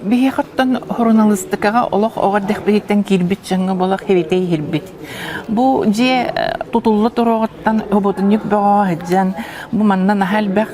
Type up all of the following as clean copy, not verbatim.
Биһиэхэ оттон суруналыыстыкаҕа олох оҕо эрдэхпититтэн киирбит дьоҥҥо буолах эбитэ иһирбит. Бу дьиэ тутулла туруоҕуттан оботунньук бөҕөҕө сылдьан, бу манна наһаа элбэх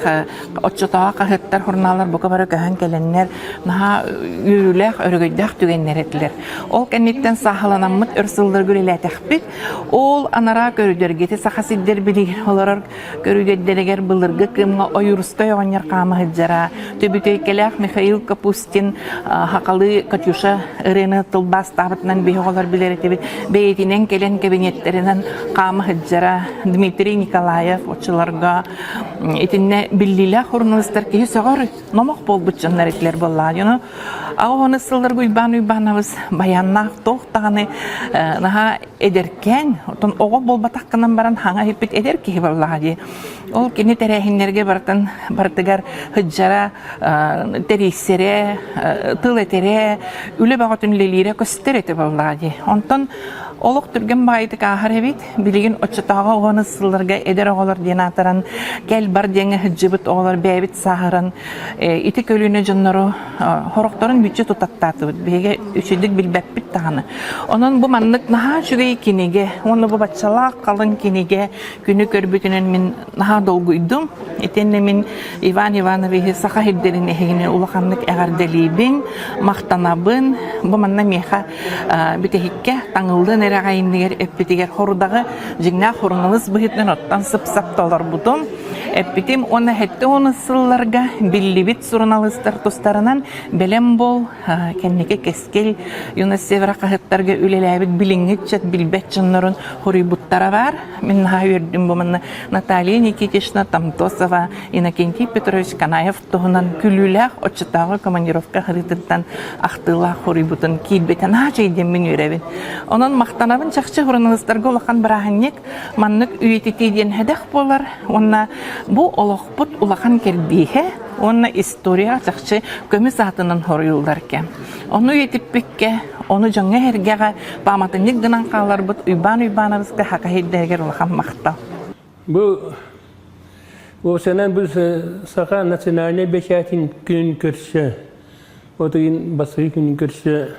оччотооҕу хаһыаттар, сурунааллар бука бары көһөн кэлэннэр наһаа үөрүүлээх, өрөгөйдөөх түгэннэр этилэр. Ол кэнниттэн сааһыланаммыт өр сылларга үлэлээтэхпит. Ол анараа көрүдүөргэ ити Саха сирдэр билигин олорор Көрүдүөрдэригэр былыргы кыымҥа Ойуурускай оҕонньор хаама сылдьара, Түбүтүөйкэлээх Михаил Капустин сахалыы «Катюша» ырыаны тылбаастаабытынан биһи оҕолор билэр этибит. Бэйэтинэн кэлэн кэбиниэттэринэн хаама сылдьара. Дмитрий Николаев оччолорго итиннэ биллиилээх суруналыыстар киһи сөҕөр номох буолбут дьоннор этилэр буоллаҕа. Ону аҕыс сылларга Уйбаан Уйбаанабыс баяннаах туох даҕаны наһаа эдэркээн, оттон оҕо буолбатах гынан баран хаҥа иһиппит эдэр киһи буоллаҕа дии. Ол кини тэрээһиннэргэ барытын барытыгар сылдьара, тэрийсэрэ, тыл этэрэ, үлэ бөҕөтүн үлэлиирэ көстөр этэ буоллаҕа дии. Онтон олох түргэн баҕайытык ааһар эбит. Билигин оччотооҕу оҕону сылларга эдэр оҕолор диэн аатыран кэл-бар диэҥҥэ сылдьыбыт оҕолор бэйэбит сааһыран ити көлүөнэ дьоннору Хорохторун мүччү тутаттаатыбыт. Биһиги үчүгдүк билбэппит даҕаны. Онон бу маннык наһаа үчүгэй кинигэ уонна бу баччалаах халыҥ кинигэ күнү көрбүтүнэн мин наһаа долгуйдум. Итиэннэ мин Иван Ивановиһы саха сирдэрин эһигини улаханнык эҕэрдэлиибин, махтанабын. Бу манна миэхэ бүтэһиккэ таҥыллыан эрэ аҕай иннигэр эппитигэр хорудаҕы дьиҥнээх суруналыыс быһыытынан оттон сып-сап толорбутум. Эппитим уонна 70 сылларга биллибит суруналыыстар тустарынан Бэлэм буол, кэнники Кэскил, Юность Севера хаһыаттарга үлэлээбит билиҥҥи ыччат билбэт дьоннорун хоруйбуттара баар. Мин наһаа үөрдүм бу манна Наталья Никитична Тамтосова, Иннокентий Петрович Канаев туһунан күлүүлээх оччотооҕу командировка харытыттан ахтыылаах хоруйбутун киирбитэ наһаа үчүгэйдэммин үөрэбин. Онон махтанабын чахчы суруналыыстарга улахан бырааһынньык Маннык үйэтитии диэн сэдэх буолар уонна бу олохпут улахан кэрдииһэ уонна историяҕа чахчы көмүс аатынан хоруйуллар кэм. Ону үйэтиппиккэ, ону дьоҥҥо-сэргэҕэ пааматынньык гынан хааларбыт Уйбаан Уйбаанабыска Хака сирдэригэр улахан махтал. Бу уопсайынан бу Саха национальнай бэчээтин күнүн көрсө, от ыйын бастакы күнүн көрсө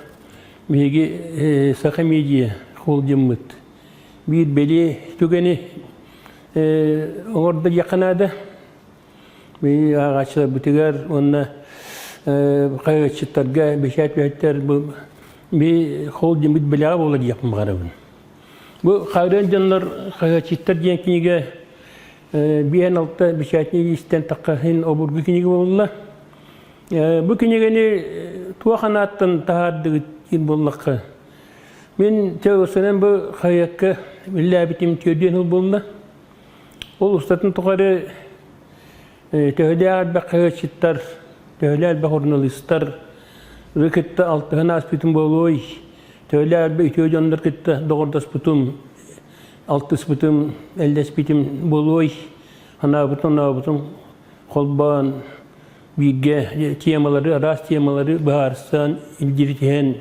биһиги Саха медиа холдиммыт биир бэлиэ түгэни оҥордо диэххэ наада. Биһиги ааҕааччыларбытыгар уонна хаһыатчыттарга, бэчээт үлэһиттэр бу би холдингбыт бэлэҕэ буолар диэхпин баҕарабын. Бу Хаарыан дьоннор хаһыатчыттар диэн кинигэ 5-6 бэчээтинэй истэн тахха иһин обургу кинигэ буолла. Бу кинигэни туох анааттан таһаардыгыт диэн буоллахха, Мин чэ бу хаһыакка үлэлээбитим түөрдүөн сыл буолла. Ол устатын тухары төһөлөөх элбэх хаһыатчыттар, төһөлөөх элбэх суруналыыстар кытта алтыһан ааспытым буолуой, төһөлөөх элбэх үтүө дьоннор кытта доҕордоспутум, алтыспытым, эллэспитим буолуой, санаабытым-онообутум холбоон бииргэ темалары, араас темалары быһаарсан, илдьиритиһэн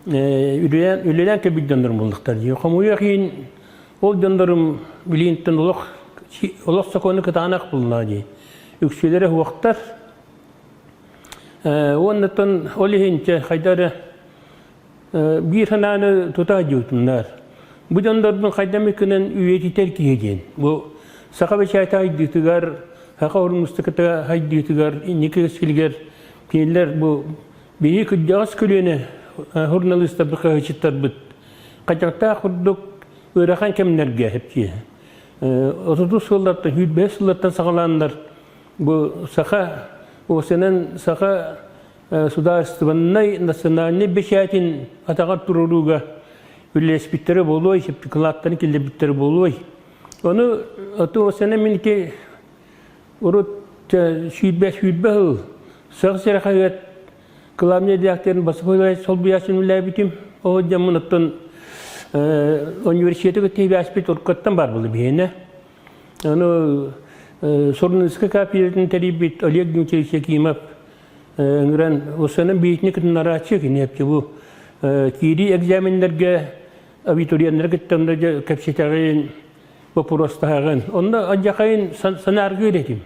үлэлээн үлэлээн кэлбит дьоннорум буоллахтар дии. Хомойуох иһин ол дьоннорум билиинтэн олох олох сокуону кытаанах булла дии. Үксүлэрэ уохтар. Уоннаттан ол иһин чэ хайда эрэ биир санааны тута дьуутуннар. Бу дьоннорбун хайда эмит үйэтитэр киһи диэн. Бу саха бэчээтэ айдыытыгар, саха урмустуката хайдыытыгар, инники кэскилигэр кинилэр бу Биһиги кырдьаҕас көлүөнэ суруналыыстарбыт, хаһыатчыттарбыт хайдахтаах курдук ыарахан кэмнэргэ эптиэ. 30 сыллартан, 25 сыллартан саҕалааннар бу саха уосанан саха судаарыстыбаннай национальнай бэчээтин атаҕар туруорууга үлэлэспиттэрэ буолуой, кылааттарын киллэрбиттэрэ буолуой. Ону уосанан мин ити Урут 120 сыл Саха сирэ хаһыат кылаабынай редакторын бастакы солбуйааччын үлэлээбитим. Ол дьоммун оттон университеты кытта сибээспит уруккаттан баар буолла биһиэнэ. Ону суруналистика кафедратын тэрийбит Олег Дмитриевич Якимов ыҥыран уссанан биһитини кытыннарааччы кини бу киирии экзаменнэргэ абитуриеннары кытта онно кэпсэтэҕин боппуруостаһаҕын. Онно алдьархайын санааргыыр этим.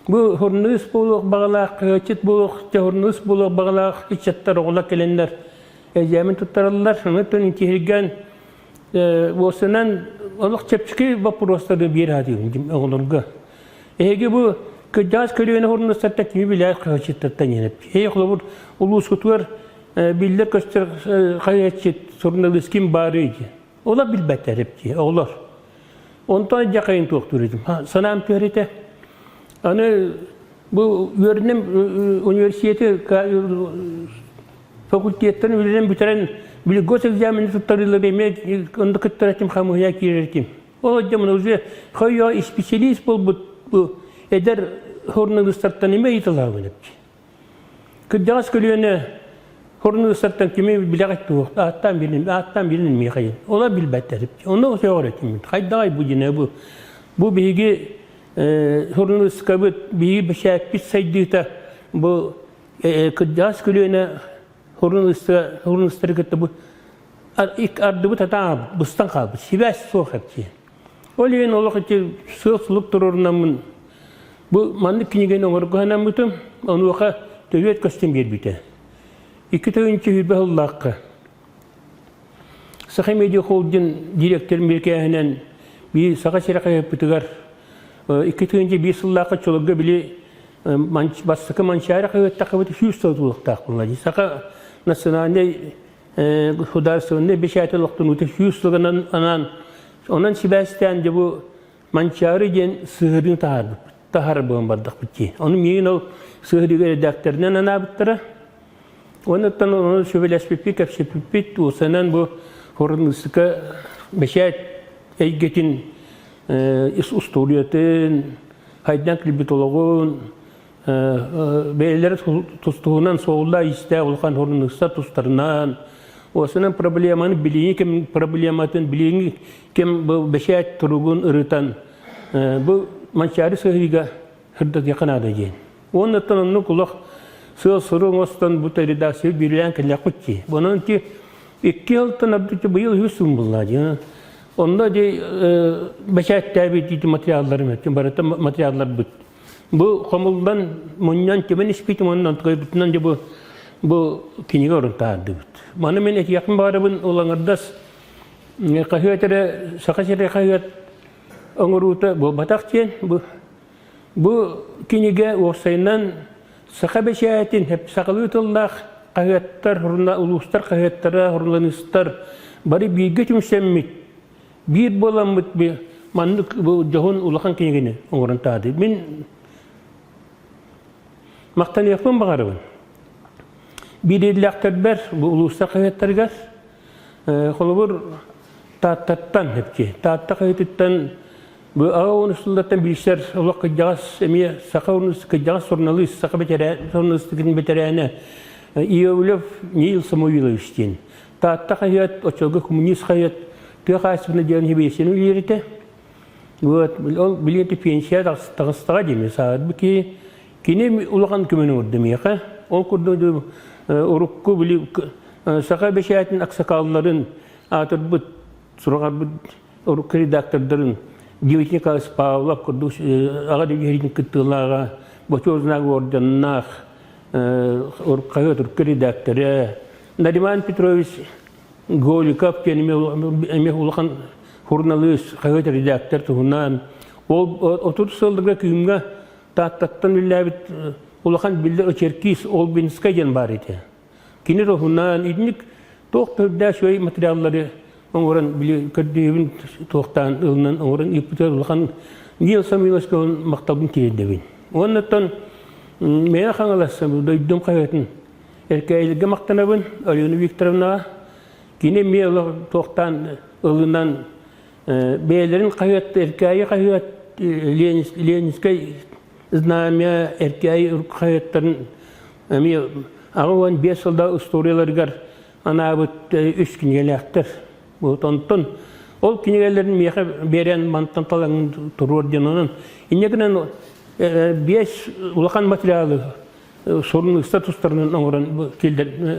Бу хурнуус буолуох баҕалаах, хаһыатчыт буолуох, хурнуус буолуох баҕалаах ыччаттар оҕолор кэлэннэр экзамен туттараллар. Онтон интиһиргээн уопсайынан олох чэпчэки боппуруостары биэрэ сатыыбын оҕолорго. Эһиги бу кырдьаҕас көлүөнэ хурнуустартан кими билээт хаһыатчыттартан иһэн Эһиги холобур улуускутугар биллэр-көстөр хаһыатчыт, суруналыыс ким баарый дии. Олор билбэттэр эбит оҕолор. Онтон дьэ туохтуур этим. Санаам түһэр этэ. Аны бу үөрэнэн университеты факультеттан үлэлэн бүтэрэн били госэкзамены туттарыылар эмиэ онно кыттар этим хамыыһыйа киирэр этим. Ол дьэ уже хойо специалист буолбут бу эдэр журналистартан эмиэ ыйыталаабын эбит. Кырдьаҕас көлүөнэ хормуустартан кими билэҕит дуо? Ааттаан билин, ааттаан билин миэхэ. Олор билбэттэр. Ону сөҕөр этим. Хайдаҕай бу дьине бу. Бу биһиги журналистикабыт, биһиги бэчээппит сайдыыта бу кырдьаҕас көлүөнэ журналистары кытта бу ардыбыт атаан быстан хаалбыт. Сибээс суох эбит. Ол иһин олох ити сыал-сулук туруорунаммын Бу маннык кинигэни оҥорго санаммытым, онуоха төрүөт көстөн биэрбитэ. 2020 сыллаахха Саха Медиа Холдинг директорын бирикээһинэн биир Саха сирэ хаһыаппытыгар 2001 сыллаахха чолорго били бастакы Манчаары хаһыаттахыбыт 100 сыл тулуктаах буолла. Саха национальнай государственнай бэчээт олохтонуута 100 сылынан анаан онон сибээстээн дьэ бу Манчаары диэн сыһыарыыны таһаарбыппыт, таһаарар буолан бардахпыт дии. Ону миигин ол сыһыарыыга эрэдээктэринэн анаабыттара. Онуттан ону сүбэлэспиппит, кэпсэппиппит, уопсайынан бу хороныыстыка бэчээт эйгэтин ис устуоруйатын, хайдан кэлбит олоҕун, бэйэлэрэ тустуһунан суолла-иистээх улахан хороныыстар тустарынан, уопсайынан проблеманы билиҥҥи кэм проблематын билиҥҥи кэм бу бэчээт туругун ырытан бу Манчаары сыһыыга сырдатыахха наада диэн. Уоннаттан оннук олох сыал-сорук оҥостон бу редакция биирлээн кэллэхпит дии. Онон ити икки сылтан ордук быйыл үһүс сыл булла дии. Онно ди бэчээттээбит ити материалларым барыта материалларбыт. Бу хомуллан мунньан түмэн испитим онон онтукайбытынан дьэ бу бу кинигэ орун таһаардыбыт. Маны мин этиэхпин баҕарабын ол аҥардас Хаһыат эрэ Саха сирэ хаһыат оҥоруута буолбатах диэн бу бу кинигэ уопсайынан саха бэчээтин сахалыы тыллаах хаһыаттар, улуустар хаһыаттара, суруналыыстар бары бииргэ түмсэммит, биир буоламмыт маннык бу дьоһун улахан кинигэни оҥорон таһаардыбыт. Мин махтаныахпын баҕарабын. Биир идэлээхтэрбэр бу улуустар хаһыаттарыгар Холобур, Тааттаттан эпти. Таатта хаһыатыттан бу аҕа уон сыллартан билсэр олох кырдьаҕас эмиэ саха кырдьаҕас суруналыыс, саха бэтэрээн суруналыыстыкатын бэтэрээнэ Иовлев Нил Самуилович диэн. Таатта хаһыат, оччолорго коммунист хаһыат тыа хаһаайыстыбатын диэн хибиэсийэни үлэлиир этэ. Вот, ол билигин пенсия таҕыстаҕа диэми сааһырбыт киһи. Кини улахан көмөнү оҥордо миэхэ. Ол курдук урукку били саха бэчээтин аксакалларын аатырбыт, сураҕарбыт урукку редактордарын Дмитрий Николаевич Павлов курдук аҕа дойду кыттыылааҕа, Бочуот знак орденнаах хаһыат урукку редакторы Нариман Петрович Голиков диэн эмиэ улахан суруналыыс, хаһыат редактор туһунан ол 30 сылларга Кыымҥа Тааттаттан үллээбит улахан биллэр очеркист Олбинскай диэн баар этэ. Кини туһунан итинник туох да үрдээх үчүгэй материаллары оҥорон били көрдүүбүн туохтаан ылынан оҥорон ыыппытыгар улахан Нил Самойловичка махталбын тиэрдэбин. Уоннаттан Мэҥэ Хаҥалас дойдум хаһыатын Эркээйилэргэ махтанабын Алена Викторовнаҕа. Кини эмиэ олох туохтаан ылынан бэйэлэрин хаһыат Эркээйи хаһыат Ленинскэй знамя Эркээйи хаһыаттарын эмиэ 85 сылда устуоруйаларыгар анаабыт үс кинигэлээхтэр. Вот онтон ол кинигэлэрин миэхэ биэрэн мантан талаҥын туруор диэн онон инньэ гынан биэс улахан материалы суруналыыстар тустарынан оҥорон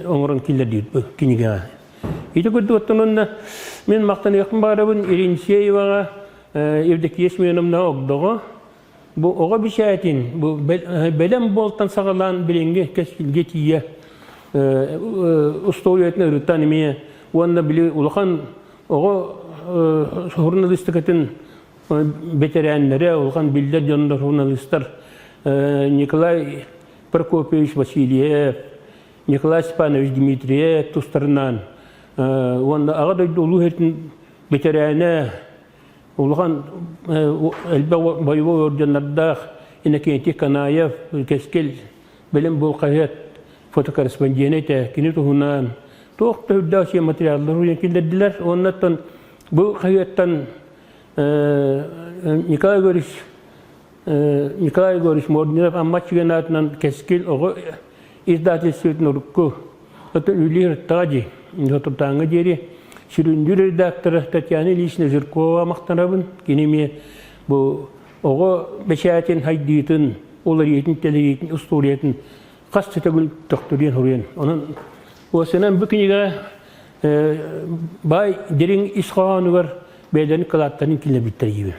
оҥорон киллэрдибит кинигэҕэ. Ити курдук оттон онно мин махтаныахпын баҕарабын Иринсееваҕа, Евдокия Семеновна Огдоҕо. Бу оҕо бэчээтин бу бэлэм буолтан саҕалаан билиҥҥи кэскилгэ тиийэ устуоруйатын ырытан эмиэ уонна били улахан оҕо журналистикатын бэтэрээннэрэ, улахан биллэр дьоннор журналистар Николай Прокопьевич Васильев, Николай Степанович Дмитриев тустарынан уонна Аҕа дойду улуу иһитин бэтэрээнэ улахан элбэх боевой орденнардаах Иннокентий Канаев, Кэскил бэлэм буол хаһыат фотокорреспондена этэ. Кини туһунан туох да үрдээх сиэн материаллар уйан киллэрдилэр. Уоннаттан бу хаһыаттан Николай Егорович Николай Егорович Мординов Амма Чүгэн аатынан Кэскил оҕо издательствотын урукку үлэлиир ырыттаҕа дии. Соторутааҥҥа диэри сүрүннүүр редактора Татьяна Ильична Жиркова махтанабын. Кини эмиэ бу оҕо бэчээтин хайдыытын, уларыйыытын-тэлэйиитин устуоруйатын хас да төгүл төхтүрүйэн суруйан. Онон уосанан бу кинигэ баай дириҥ ис хоһоонугар бэйэлэрин кылааттарын киллэрбиттэр диибин.